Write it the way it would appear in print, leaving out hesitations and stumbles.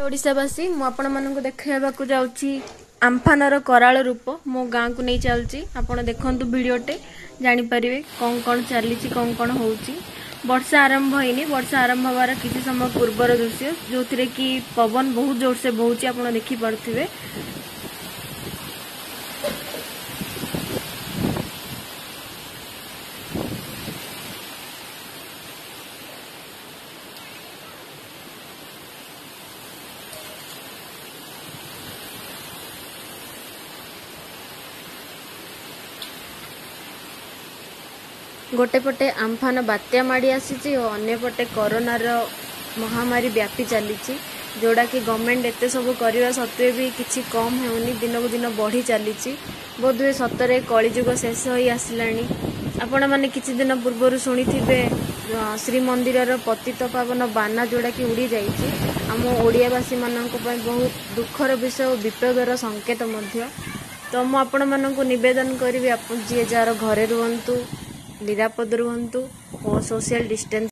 ଓଡ଼ିଶାବାସୀ, ମୁଁ ଆପଣମାନଙ୍କୁ ଦେଖାଇବାକୁ ଯାଉଛି ଆମ୍ଫାନର କରାଳ ରୂପ। ମୋ ଗାଁକୁ ନେଇ ଚାଲୁଛି। ଆପଣ ଦେଖନ୍ତୁ ଭିଡ଼ିଓଟେ, ଜାଣିପାରିବେ କ'ଣ କ'ଣ ଚାଲିଛି, କ'ଣ କ'ଣ ହେଉଛି। ବର୍ଷା ଆରମ୍ଭ ହେଇନି, ବର୍ଷା ଆରମ୍ଭ ହେବାର କିଛି ସମୟ ପୂର୍ବର ଦୃଶ୍ୟ, ଯେଉଁଥିରେ କି ପବନ ବହୁତ ଜୋରସେ ବହୁଛି, ଆପଣ ଦେଖିପାରୁଥିବେ। ଗୋଟେ ପଟେ ଆମ୍ଫାନ ବାତ୍ୟା ମାଡ଼ି ଆସିଛି ଓ ଅନ୍ୟପଟେ କରୋନାର ମହାମାରୀ ବ୍ୟାପି ଚାଲିଛି, ଯେଉଁଟାକି ଗଭର୍ଣ୍ଣମେଣ୍ଟ ଏତେ ସବୁ କରିବା ସତ୍ତ୍ୱେ ବି କିଛି କମ୍ ହେଉନି, ଦିନକୁ ଦିନ ବଢ଼ି ଚାଲିଛି। ବୋଧହୁଏ ସତରେ କଳିଯୁଗ ଶେଷ ହୋଇ ଆସିଲାଣି। ଆପଣମାନେ କିଛି ଦିନ ପୂର୍ବରୁ ଶୁଣିଥିବେ ଶ୍ରୀମନ୍ଦିରର ପତିତ ପାବନ ବାନା ଯେଉଁଟାକି ଉଡ଼ି ଯାଇଛି। ଆମ ଓଡ଼ିଆବାସୀମାନଙ୍କ ପାଇଁ ବହୁତ ଦୁଃଖର ବିଷୟ ଓ ବିପଦର ସଂକେତ ମଧ୍ୟ। ତ ମୁଁ ଆପଣମାନଙ୍କୁ ନିବେଦନ କରିବି, ଆପଣ ଯିଏ ଯାହାର ଘରେ ରୁହନ୍ତୁ, ନିରାପଦ ରୁହନ୍ତୁ ଓ ସୋସିଆଲ ଡିଷ୍ଟାନ୍ସ